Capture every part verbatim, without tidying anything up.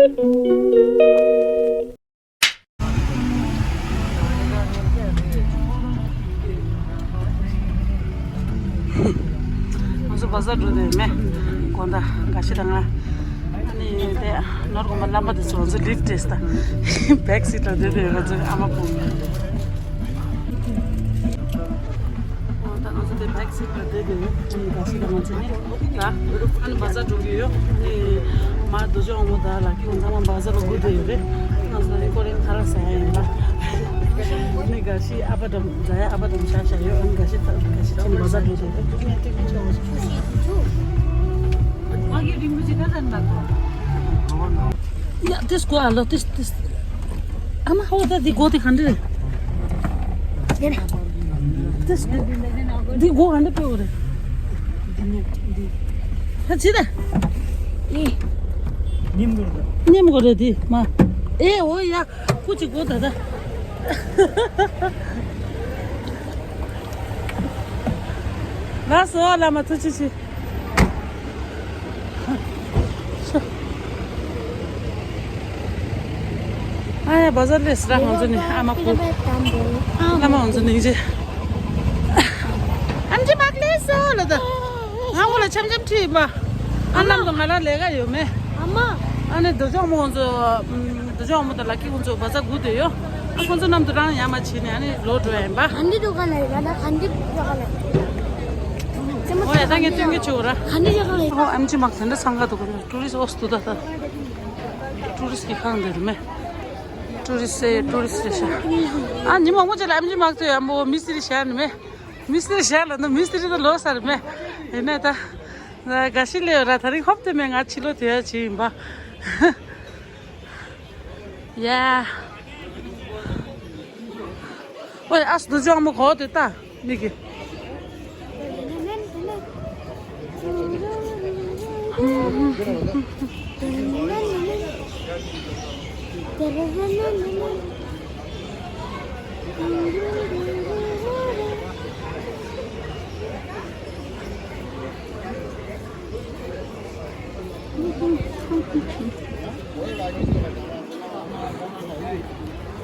ང་ཚོ་བ་ཟར་འགྲོ་དེ་མེད། དགོང་དག་འགའ་ཤས་དང་ང་། ཨ་ནི་དེ་ནོར་གོང་མ་བླ་མ་དེ་ཚོ་ང་ཚོ་ལིབ་ཏེས་དང་བེག་སིཊ་ལ་བསྡད་དེ། ང་ཚོ་ཨ་མ་ཕོ་མོ། ད་ང་ཚོ་དེ་བེག་སིཊ་ལ་བསྡད་དེ་ཡོད། ཨ་ནི་འགའ་ཤས་དང་ང་ཚོ་ནི་ད་ཨ་ནི་བ་ཟར་འགྲོ་གི་ཡོད། ཨ་ནི་མ་རྡོ་རྗེ་དབང་མོ་དང་ལ་ཀི་ཁོང་ཚང་མ་བ་ཟར་ལ་སྒུག་བསྡད་ཡོད་རེད། ང་ཚོ་ནི་ཀོ་རེ་ཁ་ར་ཟ་ཡ་ཡིན་པ། ཨ་ནི་འགའ་ཤས་ཨ་ཕ་དང་ཛ་ཡ་ཨ་ཕ་དང་ཤ་ཤ་ཡོད། ཨ་ནི་འགའ་ཤས་ད་འགའ་ཤས་ཚང་མ་བ་ཟར་འགྲོ་བསྡད་ཡོད། ཡ་དེས་གོ་ཨ་ལོ་དེས་དེས། ཨ་མ་ཧོ་ད་འདི་སྒོ་དེ་ག་འདྲ་རེད། དེས་འདི་སྒོ་ག་འདྲ་ཕེབས་རེད། ད་ཅི་ད། ཨི། ཉིམ་གོ་རེད། ཉིམ་གོ་རེད་དེ་མ། ཨེ་འོ་ཡ། ཁུ་ཅིག་གོ་ད་ད། ལགས་སོ་བླ་མ་ཐུགས་རྗེ་ཆེ། ཨ་ཡ་བ་ཟར་ལས་ར་ང་ཚོ་ནི་ཨ་མ་ཁུ། བླ་མ་ང་ཚོ་ནི་ཅེ། ཨམ་ཅི་མག་ལས་སོ་ལོ་ད། ང་ངོ་ལ་འཆམ་འཆམ་ཁྲིད་མ། ཨ་ནམ་དུ་ང་ལ་ལས་ཀ་ཡོད་མེད། ཨ་མ། ཨ་ནི་རྡོ་རྗེ་དབང་མོ་ཚོ། རྡོ་རྗེ་དབང་མོ་དང་ལ་ཀི་ཁོང་ཚོ་བ་ཟར་སྒུག་བསྡད་ཡོད། ཨ་ཁོང་ཚོ་མཉམ་དུ་རང་ཡར་མར་ཕྱིན་ནས་ཨ་ནི་ལོག་འགྲོ་ཡ་ཡིན་པ། ག་འདི་འགྲོ་ག་ལ་ཡིན་ན་ག་འདི་འགྲོ་ག་ལ་ཡིན། ཨོ་ཡ་ད་ངས་སྟོན་གྱི་ཆུ་བོ་ར། ག་འདི་འགྲོ་ག་ལ་ཡིན། ཨོ་ཨམ་ཆི་མག་དེ་འདྲ་སང་ག་འདུག་ག་ཊུ་རི་སི་ཊི་ཨོ་སི་འདུག་ད་ད། ཊུ་རི་སི་ཊི་གི་ཁང་འདི་རེད་མེ། ཊུ་རི་སི་ཊི་ཊུ་རི་སི་ཊི་རེད་ཤག་ཨ་ཉི་མ་ངོ་ཅི་ལ་ཨམ་ཆི་མག་ཏུ་ཡ་མོ་མི་སི་རི་ཤ་ནི་མེ། མི་སི་རི་ཤ་ལ་ནི་མི་སི་རི་ད་ལོ་ས་རེད་མེ། ཡིན་ནའི་ད། དགའ་ཤི་ལེ་ར་ད་རིང་ཧོབ་ཏེ་མེད་ང་ཕྱི་ལོགས་དེ་ཡ་ཅི་ཡིན་པ། ཡ། ཨོའི་ཨ་སུ་དུ་ཅོག་མོ་གོ་དེ་ལྟ་མིག་གི།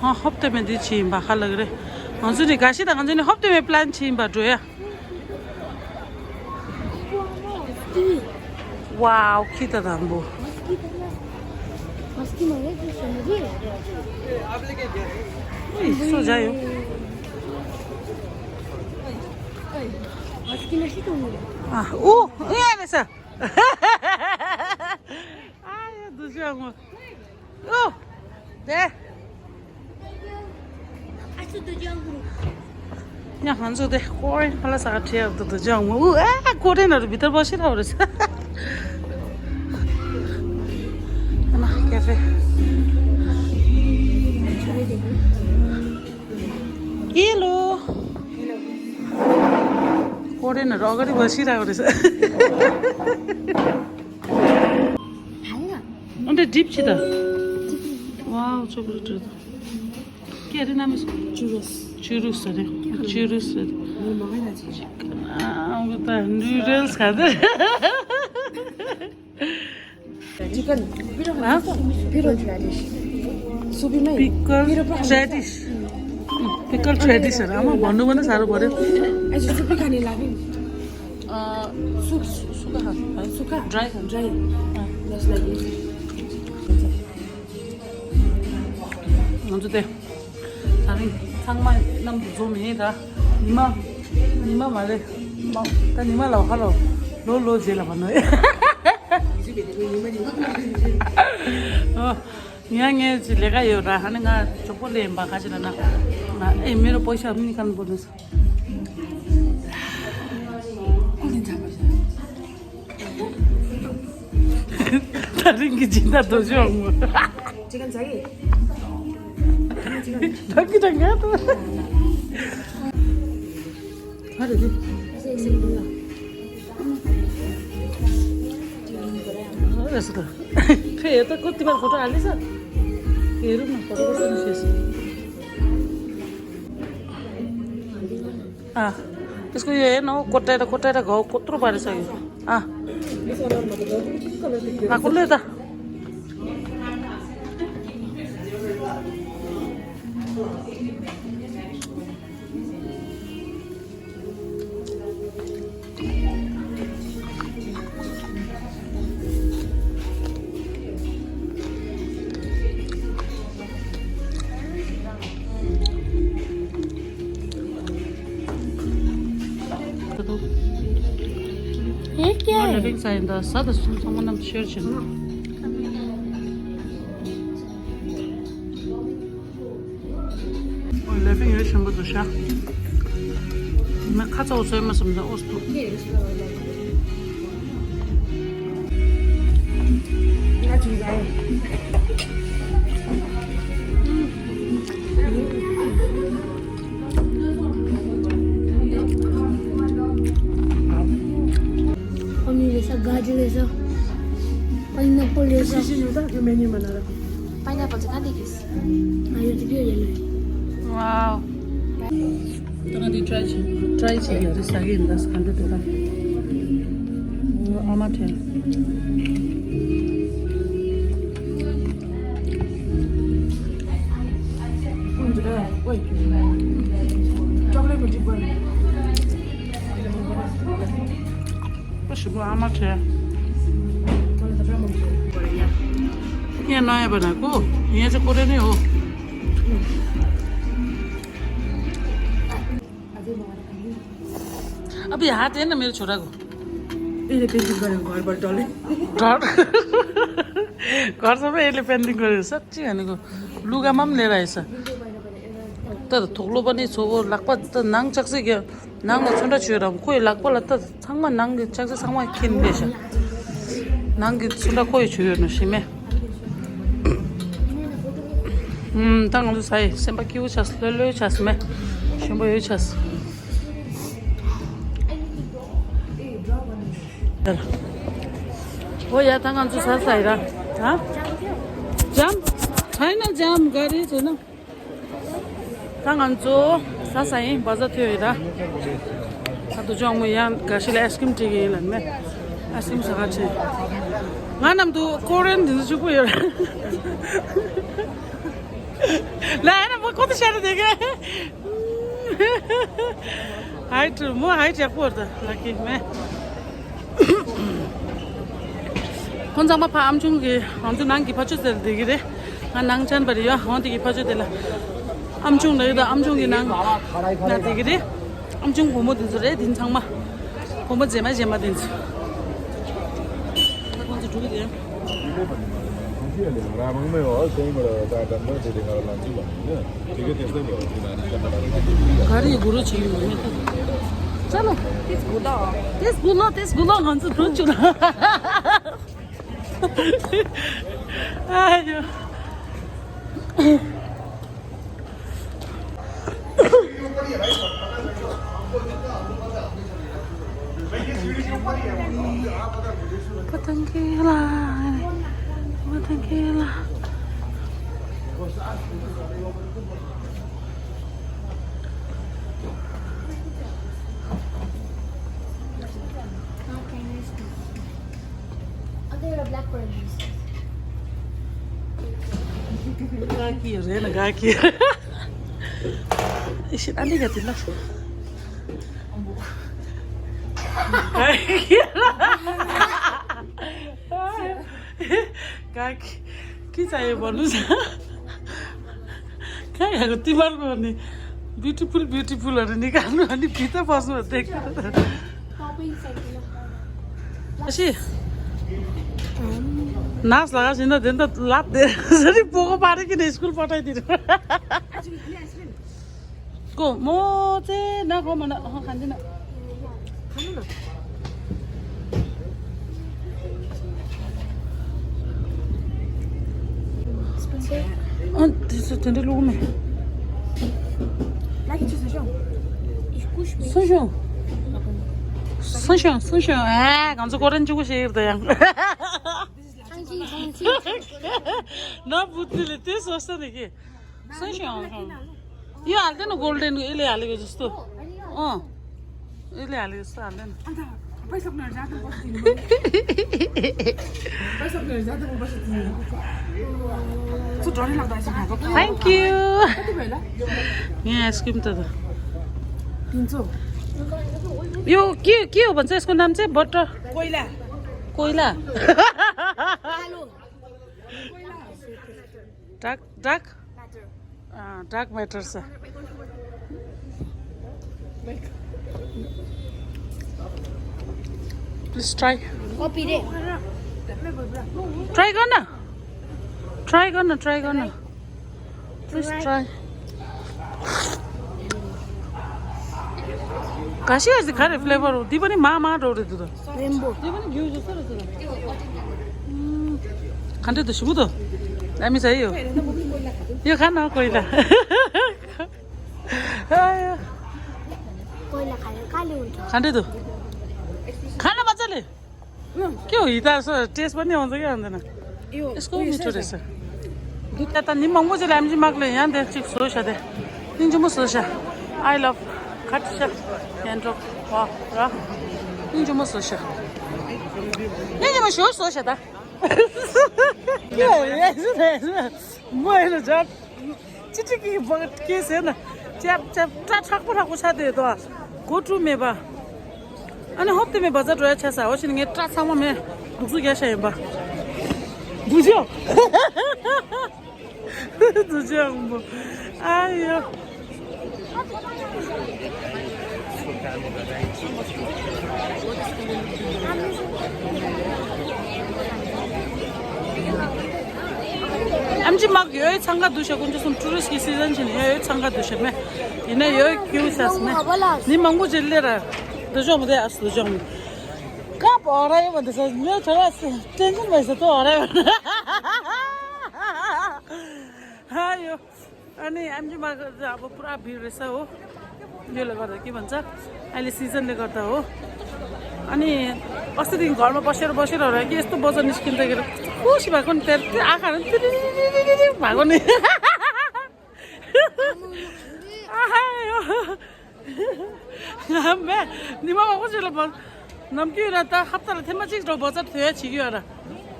ཧ་ཧོབ་ཏེ་མེད་འདི་ཆི་ཡིན་པ་ཧ་ལག་རེད། ང་ཚོ་ནི་དགའ་ཤི་དང་ང་ཚོ་ནི་ཧོབ་ཏེ་མེད་པི་ལན་ཆི་ཡིན་པ་འགྲོ་ཡ། Wow, kita tambo. Maski mana tu sendiri? Ui, so jayo. Maski nasi tu. Ah, uh, iya desa. Ay, tu siya mo. ཨོ། དེ། ཨ་ཚོ་དུ་ཅང་གུ། ཉ་ཧང་ཚོ་དེ་ཀོ་རེན་ཕ་ལ་ས་ཁ་ཁྲེ་ཡག་ཏུ་དུ་ཅང་མོ། ཨ་ཀོ་རེན་ན་རུ་བི་ཏར་བོ་ཤི་ར་བ་རེ་ས། ཨ་ན་ཀེ་ཧྥེ། ཧེ་ལོ། ཀོ་རེན་ན་རོ་ག་རི་བ་ཤི་ར་བ་རེ་ས། འདི་ཌིབ་ཅི་ད། Wow, chocolate. ¿Qué harina más? Churros. Churros, ¿sabes? Churros, ¿sabes? Ah, noodles, ¿sabes? Chicken. ¿Ah? Pickle radish. Subi mai. Pickle radish. Pickle radish, ¿sabes? Ama bonu bonu saru bore. Aji subi kani labi. अ, सुक-, सुक्खा खालको है? सुक्खा? ड्राई खालको? ड्राई। अँ। दस लागि। हुन्छ। ད་རིང་ཚང་མ་མཉམ་དུ་འཛོམས་ཡིན་ད། ཉི་མ། ཉི་མ་མ་རེད། མ། ད་ཉི་མ་ལ་ཧ་ལོ། ལོ་ལོ་རྗེས་ལ་མ་ནོར། ཨོ། ཡང་ངས་ཅི་ལས་ཀ་ཡོད་ར། ཧ་ནི་ང་གྲོགས་པོ་ལས་ཡིན་པ་ག་ཅི་ལ་ན། ང་ཨེ་མི་རོ་པོ་ཤ་མི་ཁན་པོ་ནི། ད་རིང་གི་སྦྱིན་བདག་རྡོ་རྗེ་དབང་མོ། ད་གི་ད་ང་ད། ཧ་རེ་རེ། ཨ་སི་ད། ཁ་ཡེ་ད་ཀོ་ཏི་བར་ཕོ་ཊོ་ཨ་ལི་ས། ཡེ་རུ་ན་ཕོ་ཊོ་ཀོ་ཏི་ན་ཤེས་སི། ཨ། དེ་སྐུ་ཡོད་ཡེ་ནོ་ཀོ་ཏྲེ་ད་ཀོ་ཏྲེ་ད་གོ་ཀོ་ཏྲུ་བར་ས་ཡོད། ཨ། ཨ་ཀོ་ལེ་ད། ཡིན་ད་ཟ་དང་སུམ་ཚང་མ་རྣམས་ཤེར་བྱེད་ན། ཨོ་ལེ་ཕིང་ཡོད་ཞིམ་པོ་འདུག་ཤག་མི་ཁ་ཚ་འོ་ཚོད་མ་སོམ་ད་འོ་སུ། पनिर रहेछ, गाजर रहेछ, पाइनएप्पल रहेछ। Pineapple चाहिँ कहाँ देखेस्? यो त के हो, यसलाई? Wow. तर त्यो ट्राई छ, ट्राई छ, यो सागी दस घन्टा त्यो त. आमा ठ्या. चकलेट मिठी पर्यो। कस्तो आमा छ? यहाँ नयाँ बनाएको, यहाँ चाहिँ कोरियनै हो. अब यो हात हेर्न मेरो छोराको. यसले पेन्टिङ गरेको घरबाट डल्लै. घर, घर सबै यसले पेन्टिङ गरेको, साँच्ची भनेको. लुगामा पनि लिएर आएछ. तर थोक्लो पनि छोको लाग्पा त नाङ चक्सी क्या. ནང་ལ་ཚོན་ཁྲ་བྱོས་རམ་ཁོའི་ལག་པ་ལ་ལྟ། ཚང་མ་ནང་གི་ལྕགས་རྩི་ཚང་མ་ཁྱེར་འདི་ཤག་ནང་གི་ཚོན་ཁྲ་ཁོ་ཡི་བྱོས་ཡོད་ནོ་ཤི་མེ། ཨུམ། ད་ང་ཚོ་ཟ་ཡི་སེམས་པ་སྐྱིད་པོ་ཆགས་ལྷོད་ལྷོད་ཆགས་མེ། ཞིམ་པོ་ཡོད་ཆགས། ཨོ་ཡ་ད་ང་ཚོ་ཟ་ཟ་ཡི་ར། ཧ། འཇམ། ཕའི་ནལ་འཇམ་ག་རེ་བྱས་ན། ད་ང་ཚོ་ཟ་ཟ་ཡིན། བ་ཟ་ཐོས་ཡོད་ད། ད་དུ་ཅོག་མོ་ཡང་དགའ་ཤི་ལ་ཨའི་སི་ཀྲིམ་སྤྲད་ཀྱི་ཡིན་ལ་མེ། ཨའི་སི་ཀྲིམ་ཟ་ག་ཆེ། ང་རྣམས་དུ་ཀོ་རེན་འདི་ཚོ་གཅིག་པུ་ཡོད་ར། ལ་ཨ་ན་མ་ཁོ་ཐུ་ཤ་ར་དེ་ག་ཧའི་ཀྲིམ་མོ་ཧའི་ཀྲིམ་ཡག་པོ་ར་ད་ལ་ཀི་མེ། ཁོང་ཚང་མ་ཕ་ཨམ་ཆུང་གི་ང་ཚོ་ནང་གི་ཕ་ཆོས་ཟེར་བསྡད་ཀྱི་རེད། ང་ནང་ཆེན་པ་རེད་ཡ། ཧོང་དེ་གི་ཕ་ཆོས་དེ་ལ་ཨམ་ཆུང་ལ་ཡོད་ད། ཨམ་ཆུང་གི་ནང་ན་བསྡད་ཀྱི་རེད། ཨམ་ཆུང་བུ་མོ་དེ་ཚོ་རེད། དེ་ཚང་མ་བུ་མོ་རྗེས་མ་རྗེས་མ་དེ་ཚོ། ད་ཁོང་ཚོ་འགྲོ་གི་རེད། ག་རེ་གུ་རུ་བྱེད་ཀྱི་ཡོད་མེད་ད། ཅ་ལོ། ཏེས་གུ་ལོ། ཏེས་གུ་ལོ། ཏེས་གུ་ལོ། ང་ཚོ་འགྲོ་བཅུག་ལ། ཨ་ཡོ། Patang kela, patang kela. Gaki, Rena, Gaki. Is it Andy Gatti? Gaki. Ki chahiye bolu sa? Kya yago timar ko ni? Beautiful, beautiful ani nikal ani pita pasu dekh. Ashi. Nas laga sinda denda lat de. Sari pogo pare ki ne school patai di. Ko mo che na ko mana ha khandi na. ཨ་དེ་ཚོ་དེ་འདྲ་བླུགས་མེད། སུ་ཤོང་། སུ་ཤོང་། སུ་ཤོང་། ཨ་ང་ཚོ་ཀོ་རེན་གཅིག་པུ་ཤེས་ཡོད་ད་ཡང་། ན་བུ་དེ་ལས་དེ་སོ་སོ་རེད་གི། སུ་ཤོང་ཤོང་། यो हाल्दैन, गोल्डन, यसले हालेको जस्तो। अँ, यसले हालेको जस्तो हाल्दैन। Thank you। यहाँ आइसक्रिम त त। यो के, के हो भन्छ यसको नाम चाहिँ? बटर। कोइला। कोइला। Dark, dark. Dark matter छ। Let's try. Copy it. Try गरन। Try गरन, try गरन। Please try. ག་ཤི་ཡ་ཟི་ག་རེ་flavor་འདི་པ་ནི་མ་མ་འགྲོ་རེད་འདུག་ད། Rainbow. འདི་པ་ནི་རྒྱུ་ཟོ་སོ་རེད་ཟེར། ག་འདྲ་འདུག་ཞིམ་པོ་འདུག་ཨ་མི་ཟ་ཡོ། ཡོ་ག་ན་གོ་ཡི་ལ། གོ་ཡི་ལ་ག་ལེ་འུན་ཐོ། ག་འདྲ་འདུག་ག་ན་མ་ཚ་ལེ། ཀྱོ་ཡི་ད་སོ་ཏེས་པ་ནི་འོང་ཟེར་ཡང་འདི་ན། ཨིའོ་ཨིས་ཀོ་མི་ཐུ་རེ་སི། འདུག་ད་ད་ནི་མང་པོ་ཅིག་ལ་ཨེམ་ཆི་མག་ལ་ཡང་དེ་གཅིག་བཟོ་ཤ་དེ། སྙིང་རྗེ་མོ་བཟོ་ཤ། I love ཁ་ཏི་ཤ། ཡན་འགྲོ་བ་ར། སྙིང་རྗེ་མོ་བཟོ་ཤ། སྙིང་རྗེ་མོ་ཞོ་བཟོ་ཤ་ད། ཀྱོ་ཡེ་སི་རེ་སི། མོ་ཡེ་ལ་ཇབ། ཅི་ཅི་གི་བག་ཀེ་ཟེར་ན། ཅབ་ཅབ་སྐྲ་མཁྲེགས་པོ་མཁྲེགས་པོ་ཆགས་བསྡད་དོ། གོ་ཀྲུ་མེད་པ། ཨ་ནི་ཧོབ་སྟེ་མེད་བ་ཛ་འགྲོ་ཡ་ཆ་ས་འོ་ཕྱིན་ངས་སྐྲ་ཚང་མ་མེད། འདུག་སུ་རྒྱ་ཤ་ཡིན་པ། འདུག་ཅོ། འདུག་ཅོ་ཡང་པོ། ཨ་ཡོ། ཨེམ་ཆི་མག་ཡོད་འཚང་ཁ་འདུག་ཤ། དཀོན་མཆོག་གསུམ་ཊུ་རི་སི་ཊི་གི་སི་ཛན་ཕྱིན་ཡོད་འཚང་ཁ་འདུག་ཤ་མེ། ཡིན་ན་ཡོད་ཁྱིའུ་ཤ་སི་མེ། ནི་མང་པོ་ཅིག་སླེབས་ར། འདུག་ཅོག་མོ་དེ་ཨ་སི་འདུག་ཅོག་མོ། ཀ་པོ་ཨ་ར་ཡོད་པ་འདི་ས་ཉོ་ཆོ་ར་སི་ཏེན་ཤན་མེད་ས་ཏོ་ཨ་ར་ཡོད། ཧ་ཡོ། ཨ་ནི་ཨེམ་ཆི་མག་གི་ཨ་བོ་པུ་ར་བི་རེ་ས་འོ། ཡོད་ལ་གར་ད་ཀི་བན་ཙ། ཨ་ལི་སི་ཛན་ལ་གར་ད་འོ། ཨ་ནི་ཨོ་སི་ཏིང་གར་མ་པ་ཤེར་པ་ཤེར་ར་ཀི་སྟུ་བོ་ཛ་ནི་སྐིན་ད་གི་ར། ཁུ་ཤི་བ་ཀོན་ཏེར་ཏེ་ཨ་ཁ་ར་ཏི་རི་རི་རི་རི་རི་བ་ཀོན་ནི། ཨ་ཧ་ཡོ། ང་མེ་ནི་མ་བ་ཀོན་ཤི་ལ་བ། ནམ་རྒྱུན་ར་ད་ཧབ་ཏ་ལ་ཐེངས་མ་གཅིག་འགྲོ་བ་ཛ་ཐོས་ཡ་བྱེད་ཀྱི་ཡོད་ར།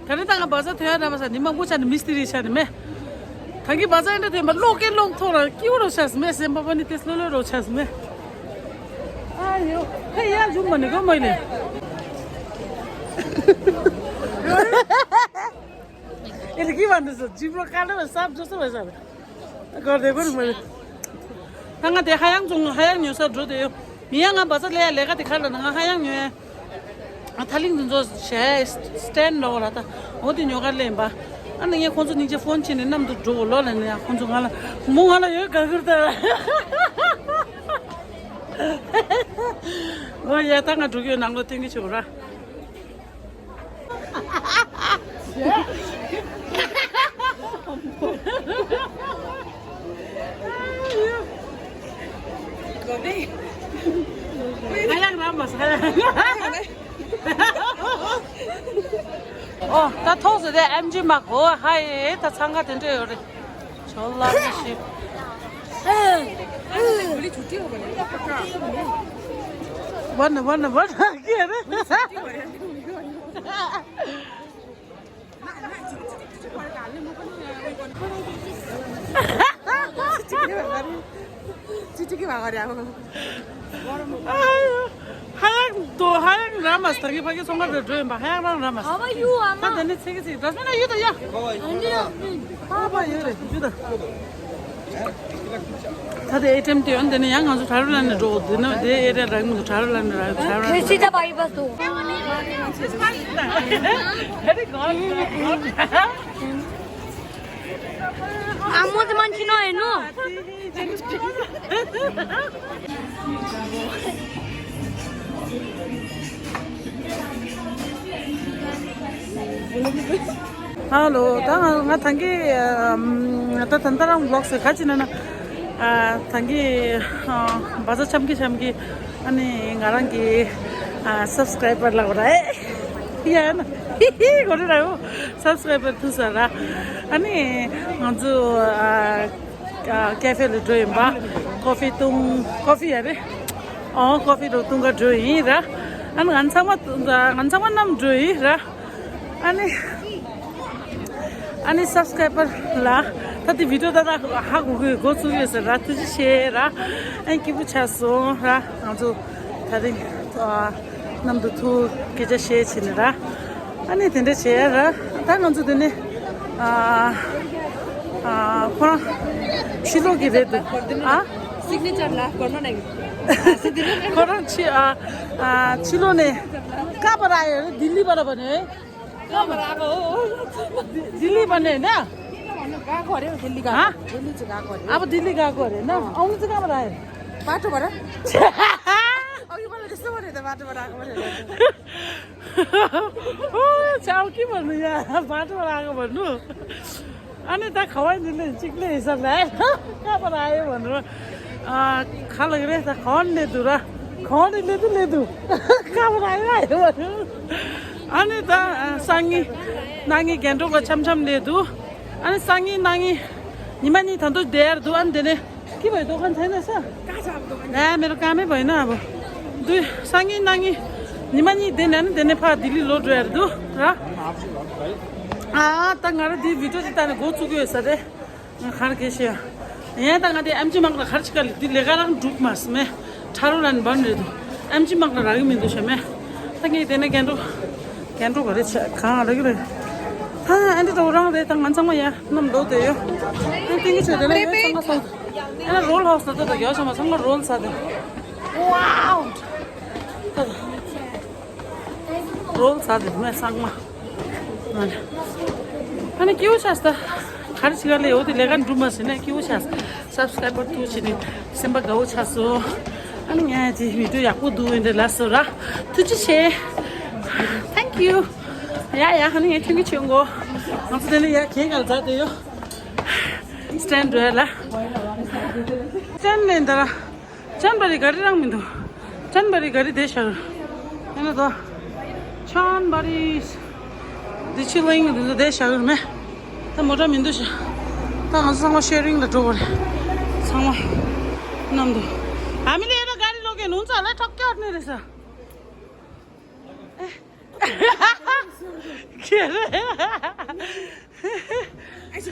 ད་ནི་ད་ང་བ་ཛ་ཐོན་ཡ་ར་མ་ས་ནི་མང་པོ་ཆ་ནི་མི་སྟི་རི་ཆ་ནི་མེ། ད་གི་བ་ཛ་ཨེ་འདྲ་ཐོན་པ་ལོ་ཀེ་ལོང་ཐོ་ར་ཀི་བོ་རོ་ཆ་སི་མེ་སེམས་པ་པ་ནི་ཏེ་སློ་ལོ་རོ་ཆ་སི་མེ། ཨ་ཡོ། ཧེ་ཡ་ཇུམ་མ་ནི་གོ་མ་ཡི་ལེ། ཨེ་རི་ཀི་བ་འདི་སོ་ཇིབ་རོ་ཀ་ལེ་བ་སབ་ཇོ་སོ་བ་ས་བ། གོ་རེ་གོ་རེ་མ་རེ། ད་ང་དེ་ཧ་ཡང་ཙོང་ཧ་ཡང་ཉོ་ས་འགྲོ་དེ་ཡོད། མི་ཡང་ང་བ་ས་ལས་ཡ་ལས་ཀ་དེ་ཁ་ལ་ན་ང་ཧ་ཡང་ཉོ་ཡ། ཨ་ཐ་ལིང་དུ་ཚོ་བྱས་སི་ཊེན་ཌི་ལོག་ལ་ད་འོ་དེ་ཉོ་ག་ལེན་པ། ཨ་ནི་ངས་ཁོང་ཚོ་སྙིང་རྗེ་ཕོན་བྱས་ནས་གནམ་དུ་འགྲོ་གོ་ལོ་ལ་ནི་ཡ་ཁོང་ཚོ་ང་ལ་མོ་ང་ལ་ཡོད་ག་གུར་ད། འོ་ཡ་ད་ང་འགྲོ་གི་ཡོད་ནང་ལོ་སྟོན་གི་ཆོག་ར། ཧ་ཡང་ར་མ་ས་ཡ། ཨོ་ད་ཐོག་སུ་དེ་ཨེམ་ཆི་མག་གོ་ཧ་ཡེ་ད་འཚང་ཁ་དེ་འདྲ་ཡོད་རེད། ཇོ་ལ་མི་ཤི། བ་ན་བ་ན་བ་ན་ཀེ་རེ། ཅི་ཅི་གི་བ་ག་རེ། ཧ་ཡང་དོ་ཧ་ཡང་ར་མ་སྟག་གི་ཕ་གི་ཚོང་ཁ་རེ་འགྲོ་ཡིན་པ་ཧ་ཡང་རང་ར་མ་སྟག How are you, ད་Amma? དེ་ནི་ཚེ་གི་ཚེ་དྲ་སྨན་ན་ཡོད་ད་ཡ། How are you? ཨ་མ་ཡོད་རེད་ཡོད་ད། ད་དེ་ཨེ་ཊི་ཨེམ་དེ་ཡོད་དེ་ནི་ཡང་ང་ཚོ་དྲ་རུ་ལ་ནི་འགྲོ་དེ་ནི་དེ་ཨེ་རེ་ར་མི་འདུག་དྲ་རུ་ལ་ནི་ར་དྲ་རུ་ལ་ནི། This is the Bible store. Very good, very good. ཨ་མོ་དེ་མན་ཆི་ནོ་ཨེ་ནོ། ཧ་ལོ། ད་ང་ང་ཐང་གི་ཨམ་ད་ད་ད་རང་བི་ལོག་སེ་ག་ཅི་ན་ན་ཨ་ཐང་གི་ཨ་བ་ཟ་ཆམ་གི་ཆམ་གི་ཨ་ནི་ང་རང་གི་ཨ་སབ་སི་ཀ་རའི་བར་ལ་འོ་ར་ཨེ་ཡ་ན་ཧི་ཧི་གོ་རེ་ར་ཡོ། སབ་སི་ཀ་རའི་བར་ཐུ་ས་ར། ཨ་ནི་ང་ཚོ་ཨ་ཀ་ཀེ་ཧྥེ་ལ་འགྲོ་ཡིན་པ། ཀོ་ཧྥི་བཏུང་། ཀོ་ཧྥི་ཡ་རེད། ཨོ་ཀོ་ཧྥི་རོ་བཏུང་ག་འགྲོ་ཡིན་ར། ཨ་ནི་ང་ཚང་མ་ང་ཚང་མ་རྣམས་འགྲོ་ཡིན་ར། ཨ་ནི་ཨ་ནི་སབ་སི་ཀ་རའི་བར་ལ་ད་དེ་བི་ཌི་ཡོ་ད་ད་ཧ་གོ་གི་འགོ་ཚུགས་ཡོད་ཟེར་ར། ཐུགས་རྗེ་ཆེ་ར། ཨ་ནི་སྐྱིད་པོ་ཆགས་སོང་ར། ང་ཚོ་ད་རིང་ཨ་གནམ་དུ་ཐུག་སྐད་ཆ་བཤད་བྱས་ནས་ར། ཨ་ནི་དེ་འདྲ་བྱས་ར། ད་ང་ཚོ་དེ་ནས་ཨ་ཨ་ཁོ་རང་ཕྱི་ལོགས་ཀྱི་རེད་འདུག་ཨ། སིག་ནེ་ཅར་ལ་གོར་མ་ནང་། ཁོ་རང་ཕྱི་ཨ་ཨ་ཕྱི་ལོགས་ནས་ कहाँबाट आयो अरे? दिल्लीबाट भने है। कहाँबाट आएको हो? दि- दिल्ली भने होइन? गएको अरे हौ, दिल्ली गएको। हाँ? दिल्ली चाहिँ गएको अरे। अब दिल्ली गएको अरे होइन? आउनु चाहिँ कहाँबाट आयो? बाटोबाट। अघि मलाई त्यस्तो भन्यो त, बाटोबाट आएको भनेर। ओ, छ्याउ, के भन्नु यहाँ, बाटोबाट आएको भन्नु। अनि त खवाइ दिने चिक्ले हिसाबले आयो। कहाँबाट आयो भनेर, अँ, खा लगे रे त खवाइ ले दु र। खवाइ ले दु, ले दु। कहाँबाट आयो, आयो भन्नु। अनि त, अँ, साङ्गी नाङ्गी गान्तोकको छ्याम छ्याम ले दु। अनि साङ्गी नाङ्गी निमानी थन्तु देर दु। अनि देने के भयो, दोकान छैन रहेछ? कहाँ छ अब दोकान? ला, मेरो कामै भएन अब। दुई साङ्गी नाङ्गी निमानी देने, अनि देने फा दिल्ली लोड रहेर दु र। आ, त गर दि भिडियो चाहिँ ताने गो चुक्यो सरे। खान के से। यहाँ त गर दि एमजी मगला खर्च कर ली, दि लेगा रंग डुक मास में। ठारो रन बन रहे दु। एमजी मगला रागी में दु शमे। त गे देने गान्तोक, गान्तोक घरे छ, कहाँ लगे रे? हाँ, अनि त रंग दे त गर संग या, नम दो दे यो। अनि तिंगी छे देने यो संग संग। अनि रोल हाउस न त त यो सम संग रोल सा दे। वाओ। रोल सा दे, मैं संग मा। अनि के हो छास्ता? खाली सिगरले हो, त्यो लेगन डुमस होइन, के हो छास? सब्सक्राइबर तु छिने, सिम्बा गाउ छासो। अनि यहाँ चाहिँ भिडियो याकु दु इन्डे लासो र। तुझे छे। Thank you. या, या, अनि यहाँ ठिकै छेउको। हम चाहिँ या के गर्छ त्यो? स्ट्यान्ड रहेला। Stand lender. चनबारी गाडी राख्नु मिल्दो। चनबारी गाडी देश हरू। होइन त। चनबारी। दिछि लैङ दिन्छ देश हरू मे। त मोटा मिन्दु छ। त हजुरसँग सेयरिङ त डोबर। सँग। नम्दो। हामीले एउटा गाडी लगेन हुन्छ होला, ठक्कै अट्ने रहेछ। के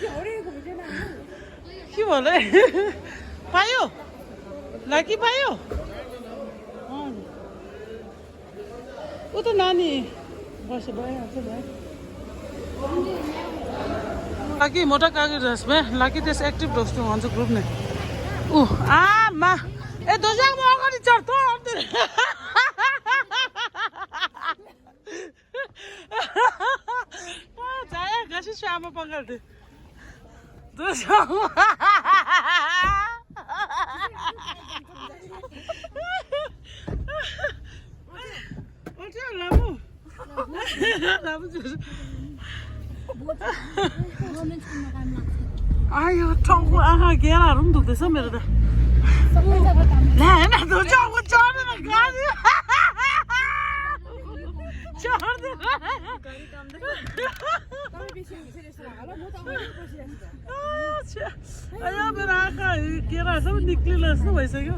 अरे? के भयो? पायो? लाकी पायो? अँ। ऊ त नानी बसे भइहाल्छ भाइ। लाकी मोटा काकी रहेछ भाइ, लाकी त्यस एक्टिभ दोस्तो भन्छ ग्रुपले। ऊ, आमा। ए, दोजाकमा अगाडि चढ, त अन्त। जाया घसी श्यामा पङ्गल दे। दोजाकमा। ओल्ट्या लामु। लामु जुस। आयो, टाउको आँखा गेलाहरू पनि दुख्दैछ मेरो त। ला, होइन, दोजाकमा चढेर गाडी। चढ्दै। आयो, मेरो आँखा गेलाहरू सबै निक्लिला जस्तो भइसक्यो।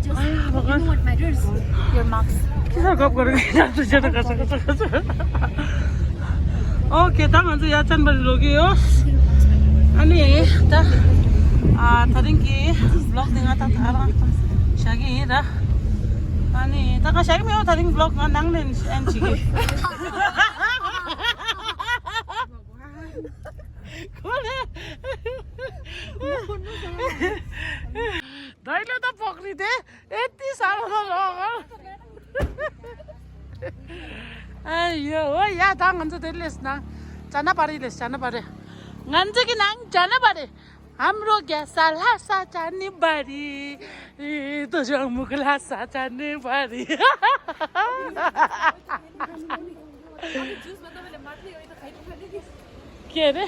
Just, you know what matters? Your marks. के साह्रो गफ गरेको? ओके, त हजुर, या चनबारी लग्यो। अनि त, आ, थरिङ के भ्लग दिँगा त थाहा छ कि र। अनि त कहाँ छ कि मेरो थरिङ भ्लग नाङ्ने एन छि कि। दैलो त पक्रिँदै यति साह्रो त रगत। आयो, हो या, ད་ང་ཚོ་དེ་ལས་ན། ཅ་ན་པ་རི་ལས་ཅ་ན་པ་རི། ང་ཚོ་གི་ནང་ཅ་ན་པ་རི། हाम्रो ग्यासा ल्हासा चनबारी। ए, दोजाक मुख ल्हासा चनबारी। के अरे?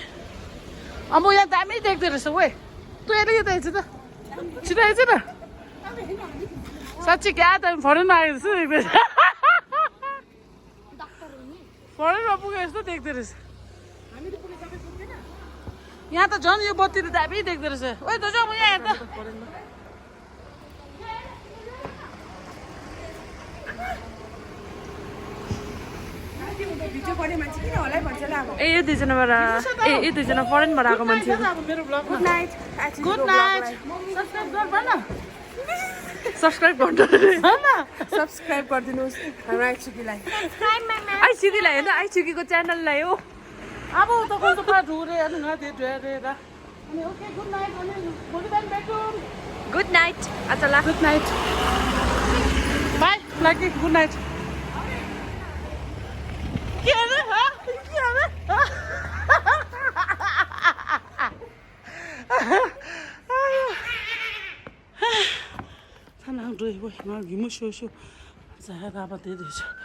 अम्बो, यहाँ दामी देख्दो रहेछ ओए। तँ यसले यो त हेर्छ त। छिटो हेर्छ न। साँच्ची क्या त फरेनमा आएको जस्तो देख्दो रहेछ। फरेनमा पुगे जस्तो देख्दो रहेछ। यहाँ त झन् यो बत्तीले दामी देख्दो रहेछ। ओए, दोजाक, यहाँ हेर त। ए, यो दुईजनाबाट, ए, यो दुईजना फरेनबाट आएको मान्छे। Good night. Good night. Subscribe गर भन। सब्सक्राइब गर्नु। सब्सक्राइब गरिदिनुहोस् हाम्रो आइचुकीलाई। आइचुकीलाई होइन, आइचुकीको च्यानललाई हो। अब त कस्तो पा ढुरे अनि गा दे ढुरे रा। अनि ओके, गुड नाइट। अनि भोलि बिहान भेटौँ। Good night. अच्छा ला। Good night. Bye. Lucky, good night. ད་ནང་འགྲོ་ཡི་བོ་ང་གི་མོ་ཤོ་ཤོ། ཟ་ཡ་ད་པ་དེ་དེ་ཤོ།